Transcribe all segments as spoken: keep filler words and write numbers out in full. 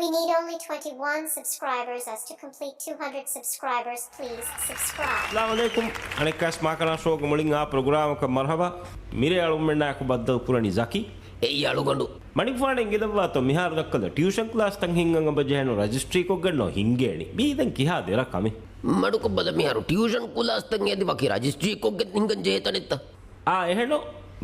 We need only twenty-one subscribers as to complete two hundred subscribers. Please subscribe. އައްސަލާމު ޢަލައިކުމް. އަނެއްކާސް މާކަނާ ޝޯގެ މުޅިން އާ ޕްރޮގްރާމަކަށް މަރުޙަބާ. މިރޭ އަޅުމެންނާއެކު ބައްދަލު ކުރަނީ ޒަކީ. އެއީ އަޅުގަނޑު. މަނިކުފާނު އެނގިލައްވާތޯ މިހާރު ދައްކަލަ ޓިއުޝަން ކްލާސްތައް ހިންގަން އެބަ ޖެހެނު ރަޖިސްޓްރީކޮށްގެންނޯ ހިންގޭނީ. މީ ދެން ކިހާ ދެރަ ކަމެއް؟ މަޑުކޮށް ބަލަ މިހާރު ޓިއުޝަން ކްލާސްތައް އެދި ވަކި ރަޖިސްޓްރީކޮށްގެން ހިންގަން ޖެހޭ ތަނެއްތަ؟ އާ އެހެންނު.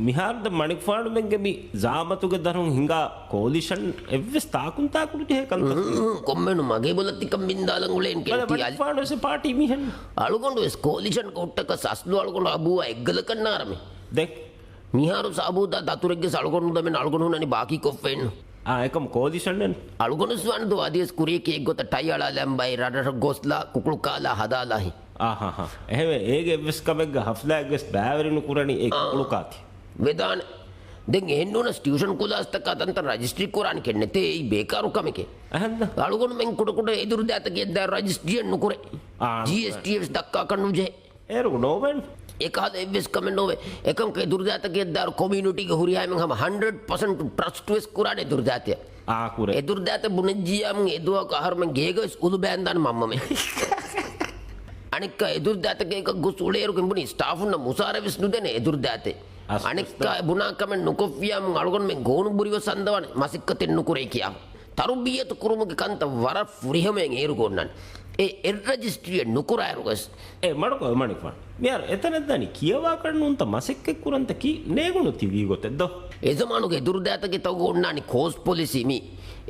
މިހާރު ދެން މަނިކުފާނުމެންގެ މި ޒާމަތުގެ ދަށުން ހިނގާ ކޯލިޝަން އެއްވެސް ތާކުން ތާކުން ޖެހޭ ކަންތައް. ކޮންމެނު މަގޭ ބޮލަށް ތިކަން ބިންދާލަން އުޅޭން ކެން މަނިކުފާނު ވެސް ޕާޓީ މީހެއް. އަޅުގަނޑު ވެސް ކޯލިޝަން ކޮށްޓަކަސް އަސްލު އަޅުގަނޑު އަބޫއާ އެއްގަލަކަށް ނާރަމޭ. ދެން މިހާރު ސާބޫދާ ދަތުރެއްގެ އަޅުގަނޑު ދަމެން އަޅުގަނޑު ހުންނަނީ ބާކީ ކޮށްފައެއްނު. އާ އެކަމް ކޯލިޝަން އެން. އަޅުގަނޑު ވާން ދޯ އަދިވެސް ކުރިޔަކީ އެއްގޮތަށް ޓައި އަޅާލަން ބައި ރަށްރަށަށް ގޮސްލާ ކުކުޅު ކާލާ ހަދާލާހި. އާހާ. އެހެންވެ އޭގެ އެއްވެސް ކަމެއްގަ ހަފްލާއެއްވެސް ބައިވެރި ނުކުރަނީ އެ ކުކުޅު ކާތި. ވެދާނެ. ދެން އެހެންނޫނަސް ޓިއުޝަން ކުލާސްތަކާ ތަންތަން ރަޖިސްޓްރީ ކުރާނެ ކެންނެތޭ އެއީ ބޭކާރު ކަމެކޭ. އަހަންނަ. އަޅުގަނޑުމެން ކުޑަކުޑަ އެދުރުދާތަކެއް ދާ ރަޖިސްޓްރީއެއް ނުކުރޭ. އާ. ޖީއެސްޓީއެއް ވެސް ދައްކާކަށް ނުޖެހޭ. އޭރު ނޯވެން. އެކަހަލަ އެއްވެސް ކަމެއް ނޯވެ. އެކަމަކު އެދުރުދާތަކެއް ދާރު ކޮމިއުނިޓީގެ ހުރިހާ އެމެން ހަމަ ހަންޑްރެޑް ޕަސެންޓް ޓްރަސްޓް ވެސް ކުރާނެ އެދުރުދާތެއް. އާ، ކުރޭ. އެދުރުދާތައް ބުނެއްޖިއްޔާމު އެދުވަހަކު އަހަރުމެން ގޭގަ ވެސް އުލު ބައިންދާނެ މަންމަމެ. އަނެއްކާ އެދުރުދާތަކެއް ގޮސް އުޅޭއިރު ގެނބުނީ ސްޓާފުންނަށް މުސާރަ ވެސް ނުދޭނެ އެދުރުދާތެއް. އަސް އަނެއްކާ ބުނާ ކަމެއް ނުކޮށްފިޔާމު އަޅުގަނޑުމެން ގޯނު ބުރިވަ ސަންދަވާނެ މަސައްކަތެއް ނުކުރޭ ކިޔާ. ތަރުބިއްޔަތު ކުރުމުގެ ކަންތައް ވަރަށް ފުރިހަމައިން އޭރުގަ އޮންނާނެ. އެ އެއް ރަޖިސްޓްރީއެއް ނުކުރާއިރުވެސް. އެ މަޑުކޮށް މަނިކުފާނު. މިހާރު އެތަނަށް ދަނީ ކިޔަވާކަށް ނޫންތަ މަސައްކަތް ކުރަންތަ ކީ ނޭގުނު ތި ވީ ގޮތެއް ދޯ؟ އެ ޒަމާނުގެ އެދުރުދާތަކެއް ތަކުގަ އޮންނާނެ ކޯސް ޕޮލިސީ މީ.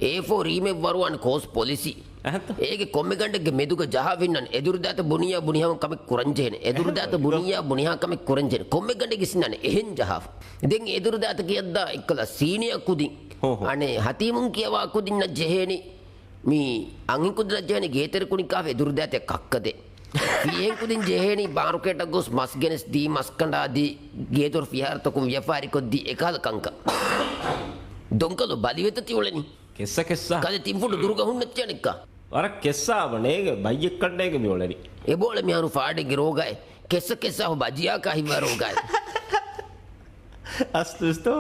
އޭ ފޯ ރީމެއް ވަރުވާނެ ކޯސް ޕޮލިސީ. އެހެންތަ؟ އޭގެ ކޮންމެ ގަނޑެއްގެ މެދުގަ ޖަހާފިންނަން އެދުރުދާތަ ބުނިޔާ ބުނިހާ ކަމެއް ކުރަންޖެހޭނެ. އެދުރުދާތަ ބުނިޔާ ބުނިހާ ކަމެއް ކުރަންޖެހޭނެ. ކޮންމެ ގަނޑެއްގެ ސިންނާނެ އެހެން ޖަހާފަ. ދެން އެދުރުދާތަކެއް އައްދާ އެއްކަލަ ސީނިއާ ކުދިން. ހޯ ހޯ. އަނެއް ހަތީމުން ކިޔަވާ ކުދިންނަށް ޖެހޭނީ. މި އަންހެން ކުދިންނަށް ޖެހޭނީ ގޭތެރެ ކުނިކާފަ އެދުރުދާތެއް ކައްކަދޭ. ފިރިހެން ކުދިން ޖެހޭނީ މާރުކޭޓަށް ގޮސް މަސް ގެނެސް ދީ މަސް ކަނޑާ ދީ ގޭދޮރު ފިހާރަތަކުން ވިޔަފާރިކޮށްދީ އެކަހަލަ ކަންކަން. ދޮންކަލު ބަލިވެތަ ތި އުޅެނީ. ކެއްސަ ކެއްސާ. ކަލެ ތިން ފުޓު ދުރުގަ ހުންނަ ތި އަނެއްކާ. ވަރަށް ކެއްސާ އަބަ ނޭގެ ބައްޔެއްކަންނޭގެ މި އުޅެނީ. އެބޯޅެ މިހާރު ފާޑެއްގެ ރޯގާއެއް. ކެއްސަ ކެއްސާ ހު ބަޖިޔާކާ ހިއްވާ ރޯގާއެއް. އަސްލުސްތޯ؟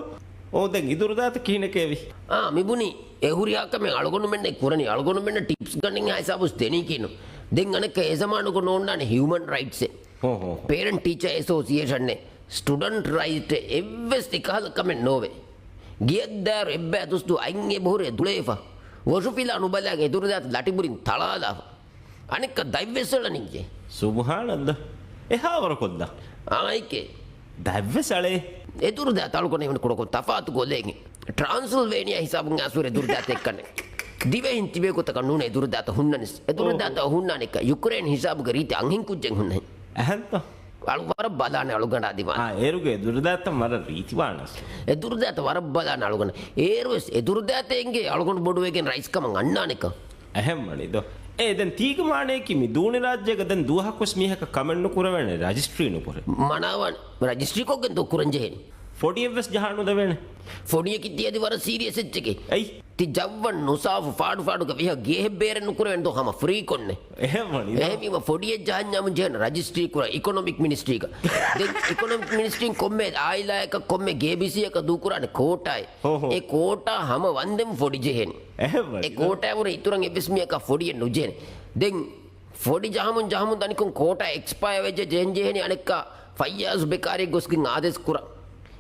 އޯ ދެން އެދުރުދާތަ ކިހިނެކޭވި؟ އާ މިބުނީ އެ ހުރިހާ ކަމެއް އަޅުގަނޑުމެންނެއް ކުރަނީ އަޅުގަނޑުމެންނަށް ޓިޕްސް ގަނޑިން ހާ ހިސާބުސް ދެނީކީނު. ދެން އަނެއްކަ އެ ޒަމާނުގަ ނޯންނާނެ ހިއުމަން ރައިޓްސެއް. ހޯ ހޯ. ޕޭރެންޓް ޓީޗަރ އެސޯސިއޭޝަންއެއް، ސްޓުޑަންޓް ރައިޓް އެއްވެސް އެކަހަލަ ކަމެއް ނޯވޭ. ގެއަށްދާއިރު އެއްބައި ދުސްދޫ އަތް އެބަހުރޭ ދުޅައިފަ. ވޮށުފިލާ ނުބަލާގެ އެދުރުދާތަ ލަޓިބުރިން ތަޅާލާފަ. އަނެއްކާ ދަތްވެސް އަޅަނީއޭ. ސުބުހާނައްލާ. އެހާވަރަކޮށްލާ. އާއެކޭ. ދަތްވެސް އަޅޭ. އެދުރުދާތަ އަޅުގަނޑު ހިމެނި ކުޑަކޮށް ތަފާތު ގޮލޭގެ. ޓްރާންސިލްވޭނިއާ ހިސާބުން އަސްވެރި އެދުރުދާތަ އެއްކަންނެ. ދިވެހިން ތިބޭ ގޮތަކަށް ނޫން އެދުރުދާތަ ހުންނަނިސް. އެދުރުދާތަ ހުންނާނެކަ ޔުކްރޭން ހިސާބުގެ ރީތި އަންހެން ކުއްޖެއް ހުންނަހެން. އަހަންތަ؟ އަޅު ވަރަށް ބަލާނެ އަޅުގަނޑާ ދިމާ. އާ، އޭރުގެ ދުރުދާތަން ވަރަށް ރީތި ވާނަސް. އެ ދުރުދާތަ ވަރަށް ބަލާނެ އަޅުގަނޑަ. އޭރުވެސް އެ ދުރުދާތަ އެނގޭ އަޅުގަނޑު ބޮޑުވެގެން ރައީސް ކަމަށް އަންނާނެކަން. އެހެން ވަނީ ދޯ. އޭ ދެން ތީގެ މާނަޔަކީ މި ދޫނި ރާއްޖޭގަ ދެން ދުވަހަކުވެސް މީހަކަށް ކަމެއް ނުކުރެވޭނެ ރަޖިސްޓްރީ ނުކުރެ. މަނާވާނެ. ރަޖިސްޓްރީ ކޮށްގެން ދޯ ކުރަން ޖެހޭނެ. ފޮޑިއެއްވެސް ޖަހާ ނުދެވޭނެ. ފޮޑިއަކީ ތި އަދި ވަރަށް ސީރިއަސް އެއްޗެކޭ. އެއް. ތި ޖައްވަން ނުސާފު ފާޑު ފާޑުގަ ވިހަ ގޭހެއް ބޭރެއް ނުކުރެވެން ދޯ ހަމަ ފްރީ ކޮށްނެ. އެހެން ވަނީ ދޯ. އެހެންވީމަ ފޮޑިއެއް ޖަހަންޏާމުން ޖެހޭނެ ރަޖިސްޓްރީ ކުރަން އިކޮނޮމިކް މިނިސްޓްރީގަ. ދެން އިކޮނޮމިކް މިނިސްޓްރީން ކޮންމެ އާއިލާއަކަށް ކޮންމެ ގޭބީސީއަކަށް ދޫކުރާނެ ކޯޓާއެއް. ހޯ ހޯ. އެ ކޯޓާ ހަމަ ވަންދެން ފޮޑި ޖެހޭނެ. އެހެން ވަނީ އެ ދޯ. ކޯޓާ ވުރެ އިތުރަށް އެއްވެސް މީހަކަށް ފޮޑިއެއް ނުޖެހޭނެ. ދެން ފޮޑި ޖަހަމުން ޖަހަމުން ދަނިކޮށް ކޯޓާ އެކްސްޕަޔާ ވެއްޖެ ޖެހެން ޖެހޭނެ އަނެއްކާ ފައްޔާޒު ބެކާރީ ގޮސްގެން އާދޭސް ކުރަން.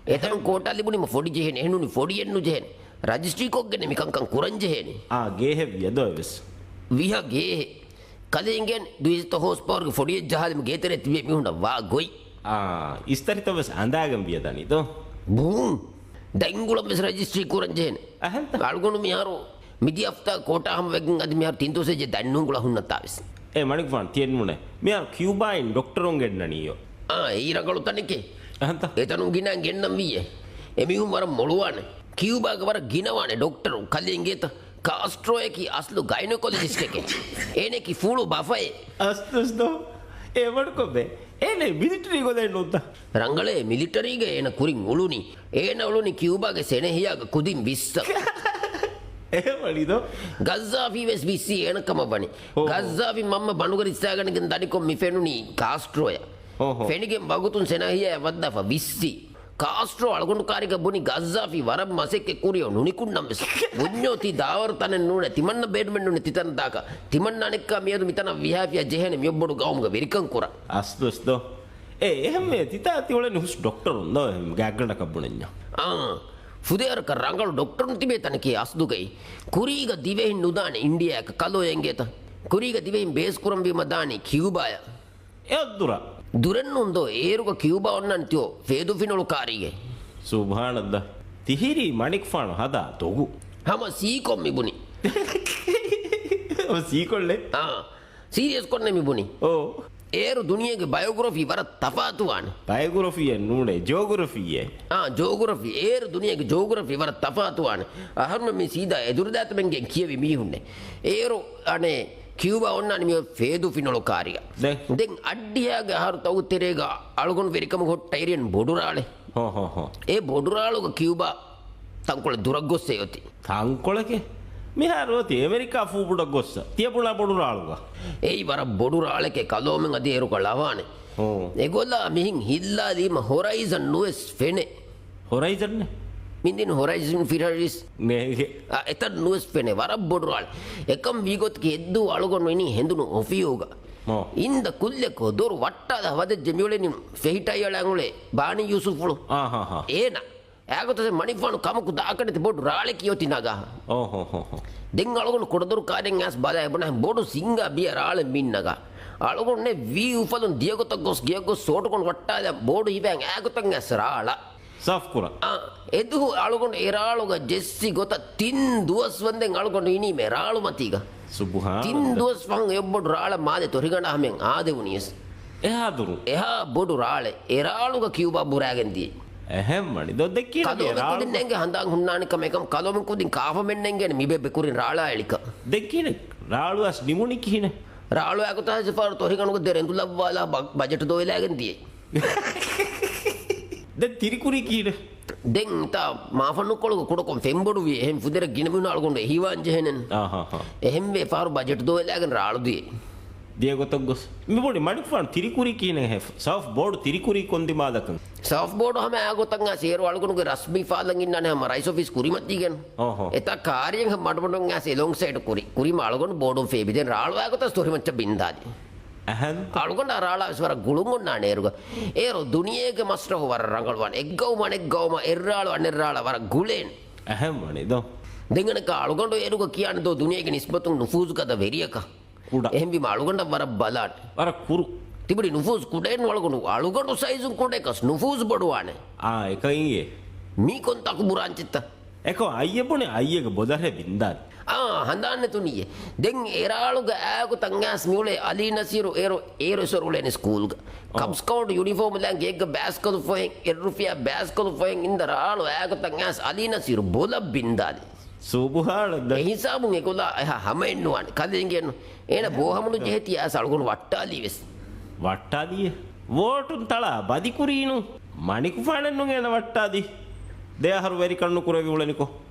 އެތަނުން ކޯޓާ ލިބުނީމަ ފޮޑި ޖެހޭނެ. އެހެންނޫނީ ފޮޑިއެއް ނުޖެހޭނެ. ރަޖިސްޓްރީ ކޮށްގެން މިކަންކަން ކުރަން ޖެހޭނެ. އާ، ގޭހެއް ވިޔަ ދޯ އެވެސް. ވިހަ ގޭހެއް. ކަލޭ އިނގޭނެ ދުއިސައްތަ ހޯސް ޕަވަރުގެ ފޮޑިއެއް ޖަހާލީމަ ގޭތެރޭ ތިބޭ މީހުންނަށް ވާ ގޮތް. އާ، އިސްތަށިތައް ވެސް އަނދާގެން ވިޔަ ދަނީ ދޯ. ބޫން. ދަތް އުނގުޅަން ވެސް ރަޖިސްޓްރީ ކުރަން ޖެހޭނެ. އަހަންތަ؟ އަޅުގަނޑު މިހާރު މިދިޔަ ހަފްތާ ކޯޓާ ހަމަވެގެން އަދި މިހާރު ތިން ދުވަސް ވެއްޖެ ދަތް ނުއުނގުޅާ ހުންނަތާވެސް. އޭ މަނިކުފާނު ތިއެއްނޫނޭ. މިހާރު ކިއުބާއިން ޑޮކްޓަރުން ގެންނަނީޔޯ. އާ، އެއީ ރަނގަޅު ތަނެކޭ. އަހަންތަ؟ އެތަނުން ގިނައިން ގެންނަން ވީއޭ. އެމީހުން ވަރަށް މޮޅުވާނެ. ކިއުބާގަ ވަރަށް ގިނަވާނެ ޑޮކްޓަރުން. ކަލޭ އިނގޭތަ؟ ކާސްޓްރޯއަކީ އަސްލު ގައިނޮކޮލޮޖިސްޓެކޭ. އޭނައަކީ ފޫޅު ބަފައޭ. އަސްތުސް ދޯ. އެވަޑުކޮށްބޭ. އޭނަ މިލިޓަރީ ގޮލައެއް ނޫންތަ؟ ރަނގަޅޭ، މިލިޓަރީގަ އޭނަ ކުރިން އުޅުނީ. އޭނަ އުޅުނީ ކިއުބާގެ ސެނެހިޔާގަ ކުދިން ވިއްސަ. އެހެން ވަނީ ދޯ. ގައްޒާފީ ވެސް ވިއްސީ އޭނަ ކަމަށް ވަނީ. ހޯ. ގައްޒާފީ މަންމަ ބަނޑުގަ ރިއްސާގަނެގެން ދަނިކޮށް މި ފެނުނީ ކާސްޓްރޯއަށް. ހޯ، ހޯ. ފެނިގެން ވަގުތުން ސެނެހިޔާއަށް ވައްދާފަ ވިއްސީ. ކާސްޓްރޯ އަޅުގަނޑު ކާރީގަ ބުނި ގައްޒާފީ ވަރަށް މަސައްކަތް ކުރިޔޯ ނުނިކުންނަމަވެސް. ބުންޏޯ ތީ ދާވަރު ތަނެއް ނޫނޭ ތިމަންނަ ބޭޑްމެންޓުން ތިތަނަށް ދާކަށް. ތިމަންނަ އަނެއްކާ މިއަދު މިތަނަށް ވިހާފިޔާ ޖެހޭނެ މިއޮއްބޮޑު ގައުމުގަ ވެރިކަން ކުރަން. އަސްލުސް ދޯ. އޭ އެހެންވެ ތިތާ ތިއުޅެނީ ހުސް ޑޮކްޓަރުން ދޯ ގާތްގަނޑަކަށް ބުނަންޏާ. އާ. ފުދޭވަރަކަށް ރަނގަޅު ޑޮކްޓަރުން ތިބޭ ތަނަކީ އަސްލުގައި. ކުރީގަ ދިވެހިން ނުދާނެ އިންޑިއާއަކަށް ކަލޯ އެނގޭތަ؟ ކުރީގަ ދިވެހިން ބޭސް ކުރަންވީމަ ދާނީ ކިއުބާއަށް. އެއަށްދުރަށް. ދުރެއްނޫން ދޯ އޭރުގަ ކިއުބާ އޮންނާނެ ތިޔޯ ފޭދޫ ފިނޮޅު ކާރީގައި. ސުބްހާނައްލާ. ތިހިރީ މަނިކުފާނު ހަދާ ދޮގު. ހަމަ ސީކޮށް މިބުނި. ހަމަ ސީކޮށްލެއް؟ އާ. ސީރިއަސް ކޮށްނެ މިބުނި. އޯ. އޭރު ދުނިޔޭގެ ބަޔޮގްރަފީ ވަރަށް ތަފާތުވާނެ. ބަޔޮގްރަފީއެއް ނޫނޭ، ޖޯގްރަފީއެއް. އާ، ޖޯގްރަފީ. އޭރު ދުނިޔޭގެ ޖޯގްރަފީ ވަރަށް ތަފާތުވާނެ. އަހަރުމެން މި ސީދާ އެދުރުދާތަމެންގެ ކިޔެވި މީހުންނެއް. އޭރު އަނެއް ކިއުބާ އޮންނާނެ މި ފޭދޫ ފިނޮޅު ކާރިއަށް. ދެން؟ ދެން އައްޑިހައިގެ އަހަރު ތައު ތެރޭގަ އަޅުގަނޑު ވެރިކަމުގެ ހޮއްޓަ އެރިއަން ބޮޑު ރާޅެއް. ހޯ، ހޯ، ހޯ. އެ ބޮޑު ރާޅުގަ ކިއުބާ ތަންކޮޅެއް ދުރަށް ގޮއްސޭ އޮތީ. ތަންކޮޅެކޭ؟ މިހާރު އޮތީ އެމެރިކާ ފޫބުޑަށް ގޮއްސަ. ތިޔަ ބުނާ ބޮޑު ރާޅުގަ. އެއީ ވަރަށް ބޮޑު ރާޅެކޭ، ކަލޯމެން އަދި އޭރުގަ ޅަވާނެ. ހޫ. އެގޮލާ މިހިން ހިއްލާލީމަ ހޮރައިޒަން ނުވެސް ފެނޭ. ހޮރައިޒަން؟ މިދިން ހޮރައިޒަން ފިޝަރީސް. ނޭގެ. އާ، އެތަން ނުވެސް ފެނޭ. ވަރަށް ބޮޑު ރާޅެ. އެކަން ވީގޮތަކީ އެއްދުވަހު އަޅުގަނޑު އިނީ ހެނދުނު އޮފީހުގަ. ހޫ. އިންދަ ކުއްލެކޯ ދޮރު ވައްޓާލާ ވަދެއްޖެ މިއުޅެނީ ފެހިޓައި އަޅާން އުޅޭ ބާނީ ޔޫސުފުޅު. އާ، ހާ، ހާ. އޭނަ. އާގޮތަށް މަނިކުފާނު ކަމަކު ދާކަށް ނެތި ބޮޑު ރާޅެކީ އޮތީ ނަގާ. އޯ، ހޯ، ހޯ، ހޯ. ދެން އަޅުގަނޑު ކުޑަދޮރު ކާރިއަށް އައިސް ބަލާ އެބުނާ ބޮޑު ސިންގާ ބިޔަ ރާޅެއް މިން ނަގާ. އަޅުގަނޑު ވީ އުފަލުން ދިޔަގޮތަށް ގޮސް ގެޔަށް ގޮސް ސޯޓުކޮން ވައްޓާލާ ބޯޑު ހިފާ އާގޮތަށް އައިސް ރާޅަށް. ސާފު ކުރަން. އާ، އެދުވަހު އަޅުގަނޑު އެރާޅުގަ ޖެއްސި ގޮތަށް ތިން ދުވަސް ވަންދެން އަޅުގަނޑު އިނީމޭ ރާޅު މަތީގަ. ސުބުހާނަ. ތިން ދުވަސް ފަހުން އެއްބޮޑު ރާޅަށް މާލެ ތޮރިގަނޑާ ހަމަޔަށް އާދެވުނީސް. އެހާ ދުރު. އެހާ ބޮޑު ރާޅެއް. އެރާޅުގަ ކިއުބާ ބުރާގެން ދިޔަ. އެހެން ވަނީ. ދޮ ދެއްކީނެ ކަލޯމެން ރާޅު. ކުދިން ނޭނގެ ހަނދާން ހުންނާނެ ކަމެއް ކަމަށް ކަލޯމެން ކުދިން ކާފަމެން ނޭނގޭނެ މިބެ ބެކުރިން ރާޅާ އެޅިކަށް. ދެއްކީނެ ރާޅު އަސް ނިމުނީ ކިހިނެއް؟ ރާޅު އާގޮތަށް އައިސް ފާރު ތޮރިގަނޑުގަ ދެ ރެނދު ލައްވާލާ ބަ-، ބަޖެޓު ދޯއިލާގެން ދިޔަ. ދެން ތިރިކުރީ ކީރެ؟ ދެން ތާ މާފަންނުކޮޅުގަ ކުޑަކޮށް ފެންބޮޑުވި އެހެން ފުދޭވަރަށް ގިނަ މީހުން އަޅުގަނޑު އެހީވާން ޖެހޭނެ. އާ، ހާ، ހާ. އެހެންވެ ފާރު ބަޖެޓު ދޯއިލާގެން ރާޅު ދިޔަ. ދިޔަ ގޮތަށް ގޮސް. މި ބޮޑި މަނިކުފާނު ތިރިކުރީ ކީނެ ހެ-، ސާފް ބޯޑު ތިރިކުރީ ކޮން ދިމާލަކަށް؟ ސާފް ބޯޑު ހަމަ އާގޮތަށް އައިސް އޭރު އަޅުގަނޑުގެ ރަސްމީ ފާލަން އިންނާނެ ހަމަ ރައީސް އޮފީސް ކުރިމަތީގެން. އޯހޯ. އެތާ ކާރިއަށް މަޑުމަޑުން އައިސް އެލޯންގް ސައިޑް ކުރި. ކުރީމަ އަޅުގަނޑު ބޯޑުން ފޭބިދޭން ރާޅު އާގޮތަށް ތޮރިމައްޗަށް ބިންދާލި. އެހެން. އަޅުގަނޑާ ރާޅާ ވެސް ވަރަށް ގުޅުން އޮންނާނެ އޭރުގަ. އޭރު ދުނިޔޭގެ މަސްރަހު ވަރަށް ރަނގަޅުވާނެ. އެއްގައުމު އަނެއްގައުމަށް އެއްރާޅު އަނެއްރާޅަށް ވަރަށް ގުޅޭނެ. އެހެން ވަނީ ދޯ. ދެން އަނެއްކާ އަޅުގަނޑު އޭރުގަ ކިޔާނެ ދޯ ދުނިޔޭގެ ނިސްބަތުން ނުފޫޒު ގަދަ ވެރިޔަކަށް. ކުޑަ. އެހެންވީމަ އަޅުގަނޑަށް ވަރަށް ބަލާނެ. ވަރަށް ކުރު. ތިބުނީ ނުފޫޒު ކުޑައެއްނު އަޅުގަނޑު. އަޅުގަނޑު ސައިޒުން ކުޑައެއްކަސް ނުފޫޒު ބޮޑުވާނެ. އާ، އެކަން އިނގޭ. މީ ކޮންތާކު ބުރާން ޗިއްތަ؟ އެކޮ އައްޔެ ބުނެ އައްޔެގެ ބޮލަށެ ބިންދާނެ. އާ، ހަނދާން ނެތުނިއްޔެ. ދެން އެރާޅުގަ އާގޮތަށް އައިސް މިއުޅޭ އަލީ ނަސީރު އޭރު، އޭރު އެސޮރު އުޅޭނެ ސްކޫލްގަ. އޯ. ކަބް ސްކައުޓް ޔުނިފޯމް ލާން ގޭގްގަ ބާސްކަލު ފޮހެން، އެއްރުފިޔާ ބާސްކަލު ފޮހެން އިންދަ ރާޅު އާގޮތަށް އައިސް އަލީ ނަސީރު ބޮލަށް ބިންދާލި. ސުބުހާނައްލާ. އެ ހިސާބުން އެކޮލާ އެހާ ހަމައެއްނުވާނެ. ކަލޭގެން އޭނަ ބޯހަމަނު ޖެހެތީ އައިސް އަޅުގަނޑު ވައްޓާލީވެސް. ވައްޓާލީ؟ ވޯޓުން ތަޅާ ބަލިކުރީނު. މަނިކުފާނެއްނު އޭނަ ވައްޓާލީ. ދެ އަހަރު ވެރިކަން ނުކުރެވި އުޅެނިކޮ.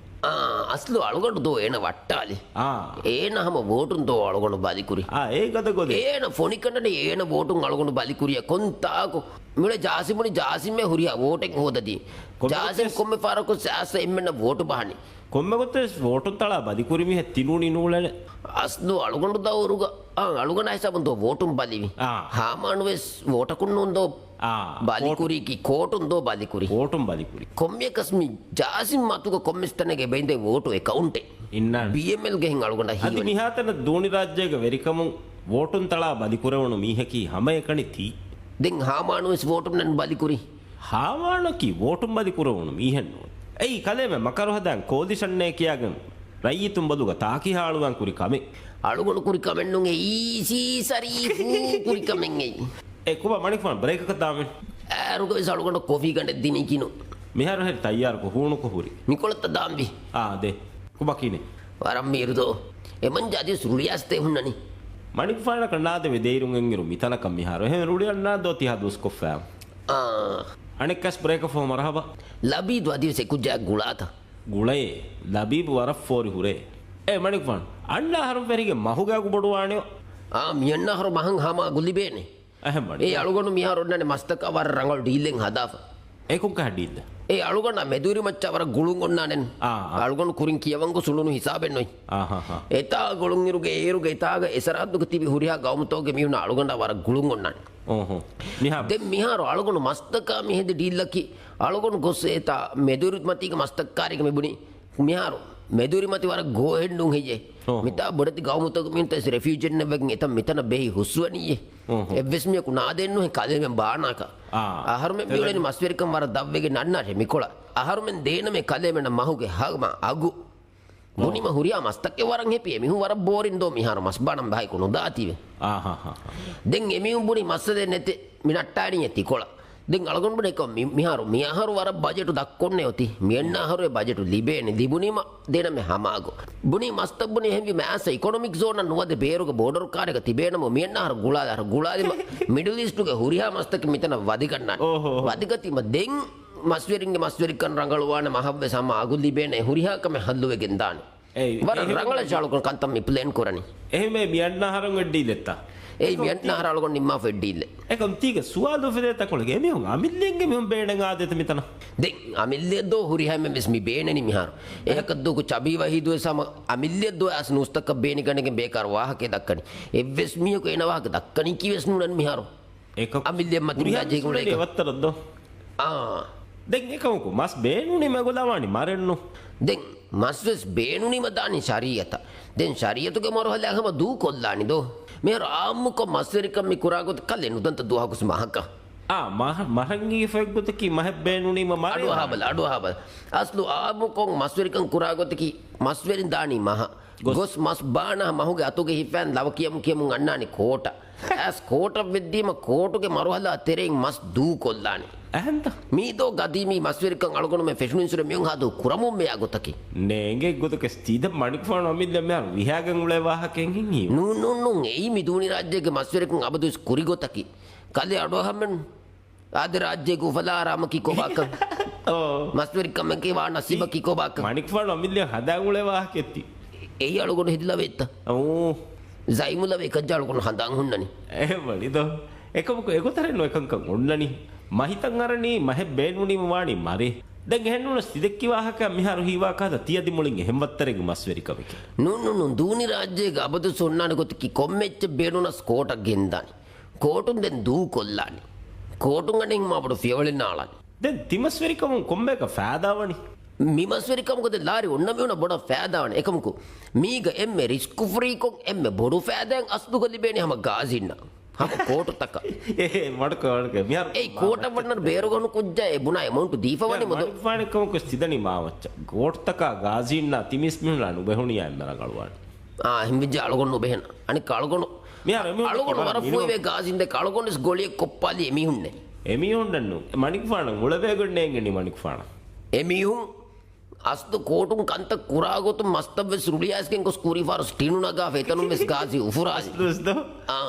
އާ، އަސްލު އަޅުގަނޑު ދޯ އޭނަ ވައްޓާލި. އާ. އޭނަ ހަމަ ވޯޓުން ދޯ އަޅުގަނޑު ބަލިކުރި. އާ، އޭ ގަދަ ގޮދެ. އޭނަ ފޮނިކަނޑަނީ އޭނަ ވޯޓުން އަޅުގަނޑު ބަލިކުރިޔަ ކޮންތާކު. މިއުޅޭ ޖާސިމުނި ޖާސިމް އެ ހުރިހާ ވޯޓެއް ހޯދަދީ. ކޮންމެ ޖާސިމް ގޮތެއް ކޮންމެ ފަހަރަކު ސާސް އެންމެންނަށް ވޯޓު ބަހަނީ. ކޮންމެ ގޮތެއް ވޯޓުން ތަޅާ ބަލިކުރި މީހެއް ތިނޫނީ ނޫޅެނެ. އަސްލު އަޅުގަނޑު ދައުރުގަ، އާ، އަޅުގަނޑާ ހިސާބުން ދޯ ވޯޓުން ބަލިވި. އާ. ހާމާނުވެސް ވޯޓަކުން ނޫން ދޯ އާ، ބަލިކުރީކީ، ކޯޓުން ދޯ ބަލިކުރި. ކޯޓުން ބަލިކުރި. ކޮންމެއަކަސް މި ޖާސިމް މަތުގަ ކޮންމެސް ތަނެއްގަ ބެއިނދެ ވޯޓު އެކައުންޓެއް. އިންނާނެ. ބީއެމްއެލްގެ ހެން އަޅުގަނޑަށް އަދި ހީވަނީ. މިހާތަނަށް ދޫނި ރާއްޖޭގަ ވެރިކަމުން ވޯޓުން ތަޅާ ބަލިކުރެވުނު މީހަކީ ހަމައެކަނި ތީ. ދެން ހާމާނުވެސް ވޯޓުން ނަން ބަލިކުރި. ހާމާނަކީ ވޯޓުން ބަލިކުރެވުނު މީހެއްނޫން. އެއީ ކަލޭމެ މަކަރު ހަދާން ކޯލިޝަންނޭ ކިޔާގެން ރައްޔިތުން ބޮލުގަ ތާކިހާޅުވާން ކުރި ކަމެއް. އަޅުގަނޑު ކުރި ކަމެއްނޫން އެއީ ސީ ސަރީފު ކުރި ކަމެއް އެއީ. އެ ކޮބާ މަނިކުފާނު ބްރޭކަކަށް ދާމެ. އޭރުގަވެސް އަޅުގަނޑަށް ކޮފީ ގަނޑެއް ދިނީކީނު. މިހާރު ހެރި ތައްޔާރުކޮށް ހޫނުކޮށް ހުރި. މިކޮޅަށްތަ ދާންވީ. އާ، ދޭ. ކޮބާ ކީނެ؟ ވަރަށް މީރުދޯ. އެމަންޖާ އަދިވެސް ރުޅިއައިސްތޭ ހުންނަނީ. މަނިކުފާނަކަށް ނާދެވޭ ދޭއިރުން އެއްއިރު މިތަނަކަށް މިހާރު. އެހެން ރުޅިއަންނާ ދޯ ތިހާ ދުވަސްކޮށްފަ. އާ. އަނެއްކާސް ބްރޭކަށް ފަހު މަރުހަބާ. ލަބީދު އަދިވެސް އެކުއްޖާ ގުޅާތަ؟ ގުޅޭ. ލަބީބު ވަރަށް ފޯރި ހުރޭ. އޭ މަނިކުފާނު. އަންނަ އަހަރުން ފެރިގެ މަހުގެ އަގު ބޮޑުވާނެ. އާ، މިއަންނަ އަހަރު މަހަށް ހަމަ އަގު ލިބޭނެ. އެހެން ވަނީ. އޭ އަޅުގަނޑު މިހާރު އޮންނާނެ މަސްތަކާ ވަރަށް ރަނގަޅު ޑީލެއް ހަދާފަ. އެކުން ކަހަ ޑީލް؟ އެ އަޅުގަނޑާ މެދުވެރި މައްޗަށް ވަރަށް ގުޅުން އޮންނާނެން. އާ، އާ. އަޅުގަނޑު ކުރިން ކިޔަވަން ގޮސް އުޅުނު ހިސާބެއް ނުވި. އާ، ހާ، ހާ. އެތާ ގުޅުންއިރުގެ އޭރުގެ އެތާގަ އެސަރަހައްދުގަ ތިބި ހުރިހާ ގައުމުތަކުގެ މީހުން އަޅުގަނޑާ ވަރަށް ގުޅުން އޮންނާނެ. އޯހޯ. މިހާ. ދެން މިހާރު އަޅުގަނޑު މަސްތަކާ މި ހެދި ޑީލްއަކީ އަޅުގަނޑު ގޮސް އެތާ މެދުވެރިމަތީގެ މަސްތައް ކާރީގަ މި ބުނި. މިހާރު މެދުވެރިމަތި ވަރަށް ގޯހެއް ނޫން ހެއްޔޭ؟ އޯހޯ. މިތާ ބޮޑެތި ގައުމުތަކު މީންތައް ރެފިއުޖީންނެއް ވެގެން އެތަން މިތަނަށް ބެހި ހުސްވަނީއޭ. އޯހޯ. އެއްވެސް މީހަކު ނާދޭން ނުހެ ކަލޭމެން ބާނާކަށް. އާ. އަހަރުމެން މިއުޅެނީ މަސްވެރިކަން ވަރަށް ދަށްވެގެން އަންނާށޭ މިކޮޅަށް. އަހަރުމެން ދޭނަމޭ ކަލޭމެނަށް މަހުގެ ހަމަ އަގު. ބުނީމަ ހުރިހާ މަސްތަކެއް ވަރަށް ހެޕީ. އެމީހުން ވަރަށް ބޯރިން ދޯ މިހާރު މަސް ބާނަން ބަހަކު ނުދާތީވެ. އާހާ. ދެން އެމީހުން ބުނީ މައްސަލައެއް ނެތޭ މި ނައްޓާނީ ތިކޮޅަށް. ދެން އަޅުގަނޑު ބުނޭ ކޮ މި-، މިހާރު މި އަހަރު ވަރަށް ބަޖެޓު ދައްކޮންނޭ އޮތީ. މި އަންނަ އަހަރު އެ ބަޖެޓު ލިބޭނެ. ލިބުނީމަ ދޭނަމޭ ހަމަ އަގު. ބުނީ މަސްތައް ބުނީ ހެންވީ މާސް އިކޮނޮމިކް ޒޯނަށް ނުވަދެ ބޭރުގަ ބޯޑަރު ކާރެއްގަ ތިބޭނަމަ މި އަންނަ އަހަރު ގުޅާލާ އަހަރު ގުޅާލީމަ މިޑްލް އީސްޓުގެ ހުރިހާ މަސްތަކެއް މިތަނަށް ވަދިގަންނާނެ. އޯހޯ. ވަދިގަތީމަ ދެން މަސްވެރިންގެ މަސްވެރިކަން ރަނގަޅުވާނެ މަހަށްވެސް ހަމަ އަގު ލިބޭނެ ހުރިހާ ކަމެއް ހައްލުވެގެން ދާނެ. އެ، ވަރަށް އެހެން ރަނގަޅަށް އަޅުގަނޑު ކަންތައް މި ޕްލޭން ކުރަނީ. އެހެންވެ މި އަންނަ އަހަރުން އެއް ޑީލެއްތަ؟ އެއީ މި އަންނަ އަހަރު އަޅުގަނޑު ނިންމާފަ އެއް ޑީލެއް. އެކަމް ތީގެ ސުވާލު އުފެދޭ ތަކޮޅެއް އެމީހުން އަމިއްލައިންގެ މީހުން ބޭނެން އާދޭތަ މިތަނަށް؟ ދެން އަމިއްލައަށް ދޯ ހުރިހާ އެންމެންވެސް މި ބޭނެނީ މިހާރު. އެހަކަށް ދޫކު ޗަބީ ވަހީދުވެސް ހަމަ އަމިއްލައަށް ދޯ އަސް ނޫސްތަކަށް ބޭނިގަނެގެން ބޭކާރު ވާހަކައެއް ދައްކަނީ. އެއްވެސް މީހަކު އޭނަ ވާހަކަ ދައްކަނީކީވެސް ނޫން މިހާރު. އެކަ އަމިއްލައަށް މަތިން ހުރިހާ ދާ ޖޭގުޅޭގަ. މީހުން ވައްތަރަށް ދޯ؟ އާ. ދެން އެކަމަކު މަސް ބޭނުނީމަ އެގޮތަށް ވާނީ މަރެއްނު. ދެން މަސްވެސް ބޭނުނީމަ ދާނީ ޝަރީއަތަށް. ދެން ޝަރީއަތުގެ މަރުހަލާ ހަމަ ދޫކޮށްލާނީ ދޯ؟ މިހާރު އާއްމުކޮށް މަސްވެރިކަން މި ކުރާ ގޮތަށް ކަލޭ ނުދަންތަ ދުވަހަކުސް މަހަކަށް. އާ، މަހަ-، މަހަށް އިނގިފައި ގޮތަކީ މަހެއް ބޭނުނީމަ މަރޭ. އަޑުއަހާބަލަ، އަޑުއަހާބަލަ. އަސްލު އާއްމުކޮށް މަސްވެރިކަން ކުރާ ގޮތަކީ މަސްވެރިން ދާނީ މަހަށް. ގޮސް. ގޮސް މަސް ބާނަހަ މަހުގެ އަތުގެ ހިފައިން ލަވަ ކިޔަމު ކިޔަމުން އަންނާނީ ކޯޓަށް. އައިސް ކޯޓަށް ވެއްދީމަ ކޯޓުގެ މަރުހަލާ ތެރެއިން މަސް ދޫކޮށްލާނީ. އެހެންތަ؟ މީ ދޯ ގަދީމީ މަސްވެރިކަން އަޅުގަނޑުމެން ފެށުނުއިންސުރެ މިއޮން ހާދޫ ކުރަމުން މެޔާ ގޮތަކީ. ނޭނގެ ގޮތަކަސް ތީދަ މަނިކުފާނު އަމިއްލަ މިހާރު ވިހާގެން އުޅޭ ވާހަކައެއް ހިން ހީވު. ނޫން، ނޫން، ނޫން. އެއީ މި ދޫނި ރާއްޖޭގެ މަސްވެރިކަން އަބަދުވެސް ކުރި ގޮތަކީ. ކަލޭ އަޑުއަހަމެން. އާދެ ރާއްޖޭގެ އުފަލާ އަރާމަކީ ކޮބާކަން؟ އޯ. މަސްވެރިކަމެކޭ ވާ ނަސީބަކީ ކޮބާކަން؟ މަނިކުފާނު އަމިއްލަ ހަނދާން އުޅޭ ވާހަކައެއްތި. އެއީ އަޅުގަނޑު ހެދި ލަވައެއްތަ؟ އޯ. ޒައިމު ލަވަ އެކަންޏާ އަޅުގަނޑު ހަނދާން ހުންނަނީ. އެހެންވަނީ ދޯ. އެކަމަކު އެގޮތަށް ނު އެކަންކަން އޮންނަނީ. މަ ހިތަށް އަރަނީ މަހެއް ބޭނުނީމަ ވާނީ މަރޭ. ދެން އެހެންނޫނަސް ތިދެއްކި ވާހަކަ މިހާރު ހީވާ ކާދަ ތިއަދި މުޅިން އެހެން ވައްތަރެއްގެ މަސްވެރިކަމެކޭ. ނޫން، ނޫން، ނޫން. ދޫނި ރާއްޖޭގަ އަބަދުސް އޮންނާނެ ގޮތަކީ ކޮންމެ އެއްޗެއް ބޭނުނަސް ކޯޓަށް ގެންދާނެ. ކޯޓުން ދެން ދޫކޮށްލާނެ. ކޯޓުން އަނެއް މާބޮޑު ފިޔަވަޅެއް ނާޅާނެ. ދެން ތިމަސްވެރިކަމުން ކޮންމެއަކަށް ފައިދާވަނީ؟ މިމަސްވެރިކަމުގަ ދެން ލާރި އޮންނަ މީހުނަށް ބޮޑަށް ފައިދާވަނީ. އެކަމަކު، މީގަ އެންމެ ރިސްކު ފްރީކޮށް އެންމެ ބޮޑު ފައިދާއެއް އަސްލުގަ ލިބޭނީ ހަމަ ގާޒީންނަށް. ހަމަ ކޯޓުތަކަށް. އޭ، މަޑުކޮށް، މަޑުކޮށް. މިހާރު އެއީ ކޯޓަށް ވަންނަން ބޭރުގަނޑު ކުއްޖާ އެ ބުނާ އެމައުންޓު ދީފަވަނީ މެދު. މަޑުކޮށް ކަމަކު ސިދަނީ މާ މައްޗަށް. ކޯޓުތަކާ ގާޒީންނާ ތިމީސް މީހުންނާ ނުބެހުނިޔާ އެންމެ ރަނގަޅުވާނެ. އާ، އެހެންވެއްޖެ އަޅުގަނޑު ނުބެހެން. އަނެއްކާ އަޅުގަނޑު މިހާރު އެމީހުން އަޅުގަނޑު ވަރަށް ފޫހިވޭ ގާޒީން ދެކެ އަޅުގަނޑުވެސް ގޮޅިއެއް ކޮށްޕާލީ އެމީހުންނެއް. އެމީހުންނެއްނު. މަނިކުފާނަށް އުޅެވޭގޮތް ނޭނގެނީ މަނިކުފާނަށް. އެމީހުން އަސްލު ކޯޓުން ކަންތައް ކުރާ ގޮތުން މަސްތައްވެސް ރުޅިއައިސްގެން ގޮސް ކުރީ ފާރުސް ޓިނު ނަގާފަ އެތަނުންވެސް ގާޒީ އުފުރާލި. އަސްލުވެސް ދޯ؟ އާ،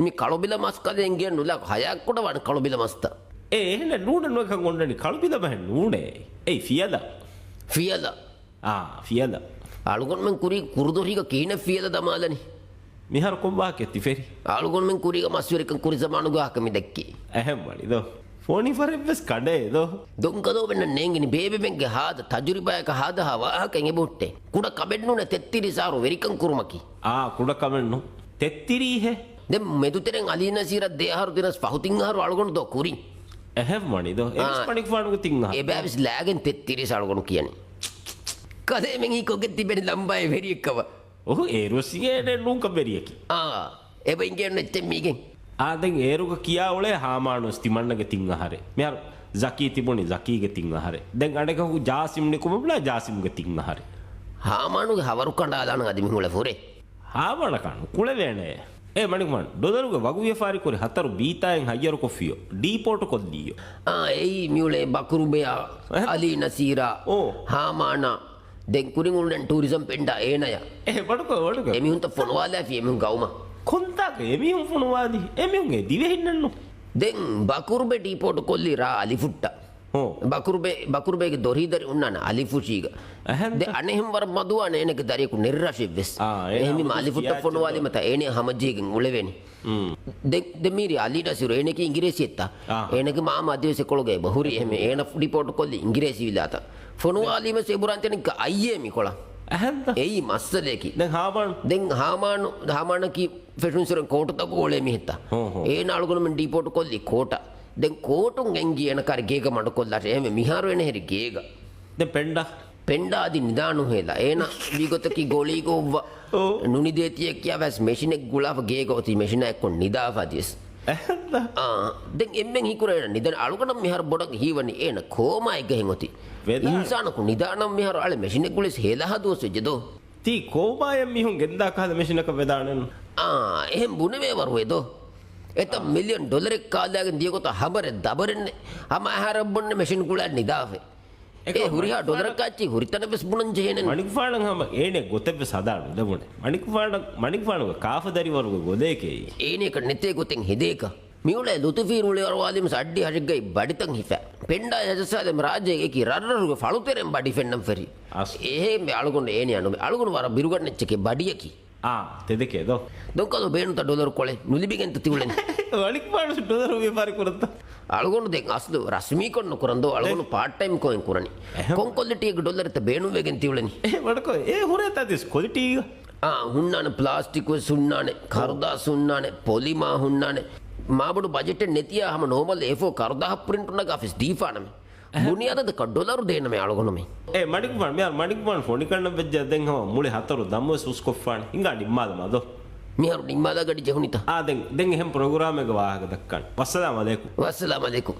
މި ކަޅުބިލަ މަސް ކަލޭ އިނގޭ ނުލާ ހަޔާ ކުޑަވާން ކަޅުބިލަ މަސްތައް. އޭ، އެހެނެއް ނޫނެއް ނުވެ ކަން އޮންނަނީ ކަޅުބިލަ ބަހެއް ނޫނޭ. އެއީ ފިޔަލަ. ފިޔަލަ. އާ، ފިޔަލަ. އަޅުގަނޑުމެން ކުރީ ކުރުދޮށީގަ ކިހިނެއް ފިޔަލަ ދަމާލަނީ؟ މިހާރު ކޮން ވާހަކައެއް ތި ފެށި؟ އަޅުގަނޑުމެން ކުރީގަ މަސްވެރިކަން ކުރި ޒަމާނުގެ ވާހަކަ މި ދެއްކީ. އެހެން ވަނީ ދޯ. ފޯނި ފަރެއްވެސް ކަނޑޭ ދޯ. ދޮންކަލޯ ބެންނަ ނޭނގިނި ބޭބެމެންގެ ހާދަ ތަޖުރިބާޔަކަށް ހާދަހާ ވާހަކަ އެނގެބުއްޓޭ. ކުޑަ ކަމެއްނޫނެ ތެއްތިރީސް އަހަރު ވެރިކަން ކުރުމަކީ. އާ، ކުޑަ ކަމެއްނު. ތެއްތިރީހެއް. ދެން މެދުތެރެން އަލީ ނަސީރަށް ދެ އަހަރު ދިނަސް ފަހު ތިން އަހަރު އަޅުގަނޑު ދޯ ކުރީ. އެހެން ވަނީ ދޯ. އެވެސް އާ. މަނިކުފާނުގެ ތިން އަހަރު. އެބައިވެސް ލާގެން ތެއްތިރީސް އަޅުގަނޑު ކިޔަނީ. ކަލޭމެން ހީކޮށްގެން ތިބެނީ ލަނބާއި ވެރިއެއްކަމަށް. އޮހު، އޭރު ސިއޭނެ ނޫންކަ ވެރިއަކީ. އާ، އެބަ އިނގޭނު އެއްޗެއް މީގެން. އާ، ދެން އޭރުގަ ކިޔާ އުޅޭ ހާމާނުވެސް ތިމަންނަގެ ތިން އަހަރެއް. މިހާރު ޒަކީ ތިބުނީ ޒަކީގެ ތިން އަހަރެއް. ދެން އަނެކަކު ޖާސިމް ނިކުމެ ބުނާ ޖާސިމްގެ ތިން އަހަރެއް. ހާމާނުގެ ހަވަރު ކަނޑާލާނަން އަދި މި ހުޅެ ފުރޭ. ހާމާނަކާ ނުކުޅެވޭނެ. އޭ މަނިކުފާނު، ޑޮލަރުގެ ވަގުވިޔަފާރި ކުރި ހަތަރު ބީތާއިން ހައްޔަރުކޮށްފިޔޯ. ޑީޕޯޓު ކޮށްލީޔޯ. އާ، އެއީ މިއުޅޭ ބަކުރުބެއާ، އެހެން. އަލީ ނަސީރާ، އޯ. ހާމާނާ، ދެން ކުރިން އުޅެން ޓޫރިޒަމް ޕެންޑާ އޭނަޔަށް. އެ، ވަޑުކޮ، ވަޑުކޮ. އެމީހުންތައް ފޮނުވާލާފި އެމީހުން ގައުމަށް. ކޮންތާކަ އެމީހުން ފޮނުވާލީ؟ އެމީހުން އެ ދިވެހިންނެއްނު. ދެން ބަކުރުބެ ޑީޕޯޓު ކޮށްލީ ރާ އަލިފުއްޓަށް. ހޫ. ބަކުރުބޭ، ބަކުރުބޭގެ ދޮރީ ދަރި އޮންނާނެ އަލިފުށީގަ. އެހެންތަ؟ ދެ އަނެއްހެން ވަރަށް މަދުވާނެ އޭނަގެ ދަރިޔަކު ނެއްރަށެއްވެސް. އާ، އޭނަ އެހެންވީމަ ހަމަޖެއްސި އަލިފުއްޓަށް ކިޔާ ފޮނުވާލީމަ ތާ އޭނަ ހަމަޖެހިގެން އުޅެވޭނެ. މް. ދެ، ދެ މީރި އަލީ ނަސީރު އޭނަކީ އިނގިރޭސިއެއްތާ؟ އާ. އޭނަގެ މާމަ އަދިވެސް އެކޮޅުގައި ބަ ހުރި އެހެން އޭނަ ޑިޕޯޓް ކޮށްލި އިނގިރޭސި ވިލާތަށް. ފޮނުވާލީމަ ސެބުރާން ތެނިކަ އައްޔޭ މިކޮޅަށް. އެހެންތަ؟ އެއީ މައްސަލަޔަކީ. ދެން ހާމާން؟ ދެން ހާމާނު، ހާމާނަކީ ފެށުން ސުރެން ކޯޓުތަކުގަ އުޅޭ މީހެއްތަ؟ ހޫ، ހޫ. އޭނަ އަޅުގަނޑުމެން ޑީޕޯޓް ކޮށްލި ކޯޓަށް. ދެން ކޯޓުން އެނގި އޭނަ ކާރި ގޭގަ މަޑުކޮށްލާށޭ. އެހެންވެ މިހާރު އޭނަ ހެރި ގޭގަ. ދެން ޕެންޑާ؟ ޕެންޑާ އަދި ނިދާނުހޭލާ. އޭނަ ވީގޮތަކީ ގޮޅީގަ އޮއްވަ އޯ. ނުނިދޭތީ ކިޔާ ވެސް މެޝިނެއް ގުޅާފަ ގޭގަ އޮތީ މެޝިނާ އެއްކޮށް ނިދާފަ އަދިވެސް. އެހެންތަ؟ އާ، ދެން އެންމެން ހީކުރާ އޭނަ ނިދަން އަޅުގަނޑަށް މިހާރު ބޮޑަށް ހީވަނީ އޭނަ ކޯމާއެއްގަ ހެން އޮތީ. ވެދާނެ. އިންސާނަކު ނިދާނަން މިހާރު އަޅެ މެޝިނެއް ގުޅިސް ހޭލާ ހަ ދުވަސް ވެއްޖެ ދޯ؟ ތީ ކޯބާޔަށް މީހުން ގެންދާ ކަހަލަ މެޝިނަކަށް ވެދާނެން. އާ، އެހެން ބުނެވޭ ވަރުވޭ ދޯ؟ އެތައް މިލިއަން ޑޮލަރެއް ކާލާގެން ދިޔަގޮތަށް ހަމަރެއް ދަބަރެއްނެ. ހަމަ އަހަރަށް ބުންނެ މެޝިން ގުޅާ ނިދާފަ. އެކަމް އޭ ހުރިހާ މަނިކުފާނަށް، ޑޮލަރަކާއްޗި ހުރިތަނަށް ވެސް ބުނަން ޖެހޭނެ. މަނިކުފާނަށް ހަމަ އޭނެ ގޮތެއް ވެސް ހަދާ ނުލެވުނެ. މަނިކުފާނަށް، މަނިކުފާނުގެ ކާފަ ދަރިވަރުގެ ގޮލޭކޭ. އޭނެކަ ނެތޭ ގޮތެއް ހެދޭކަ. މިއުޅޭ ލުތުފީ ރުޅި އަރުވާލީމަސް އައްޑި ހަށެއްގައި ބަޑިތައް ހިފާ. ޕެންޑާ ހެޖަސާލެމް ރާއްޖޭގެ އެކި ރަށްރަށުގެ ފަޅުތެރެން ބަޑި ފެންނަން ފެރި. އަސް. އެހެންވެ އަޅުގަނޑު އޭނެ އަނުމެ. އަޅުގަނޑު ވަރަށް ބިރުގަންނެއްޗެކޭ ބަޑިޔަކީ. އާ، ތެދެކޭ ދޯ. ދޮންކަލު ބޭނުންތަ ޑޮލަރު ކޮޅެއް ނުލިބިގެންތަ ތިއުޅެނީ؟ ވަނިކުފާނު ޑޮލަރު ވިޔަފާރި ކުރަންތަ؟ އަޅުގަނޑު ދެން އަސްލު ރަސްމީކޮށް ނުކުރަން ދޯ. އަޅުގަނޑު ދެ. ޕާޓް ޓައިމް ކޯއިން ކުރަނީ. އެހެން. ކޮން ކޮލިޓީއެއްގެ ޑޮލަރެއްތަ ބޭނުންވެގެން ތިއުޅެނީ؟ އެ ވަޑަކޮ، އޭ ހުރޭތަ ދިސް ކޮލިޓީގަ؟ އާ، ހުންނާނެ ޕްލާސްޓިކް ވެސް ހުންނާނެ، ކަރުދާސް ހުންނާނެ، ޕޮލިމާ ހުންނާނެ. މާބޮޑު ބަޖެޓެއް ނެތިޔާ ހަމަ ނޯމަލް އޭ ފޯ ކަރުދާހަށް ޕްރިންޓު ނަގާފިސް ދީފާނަމޭ. އެހެން. ބުނިޔާދަކަށް ޑޮލަރު ދޭނަމޭ އަޅުގަނޑުމެ. އޭ މަނިކުފާނު، މިހާރު މަނިކުފާނު ފޮނިކަންނަށް ވެއްޖެ ދެން ހަމަ މުޅި ހަތަރު ދަމުވެސް ހުސްކޮށްފާނެ. ހިނގާ ނިންމާލަމާ ދޯ؟ މިހާރު ނިންމާލާ ގަޑި ޖެހުނިތަ؟ އާ، ދެން، ދެން އެހެން ޕްރޮގްރާމެއްގެ ވާހަކަ ދައްކާނެ. ވައްސަލާމް އަލައިކުމް. ވައްސަލާމް އަލައިކުމް.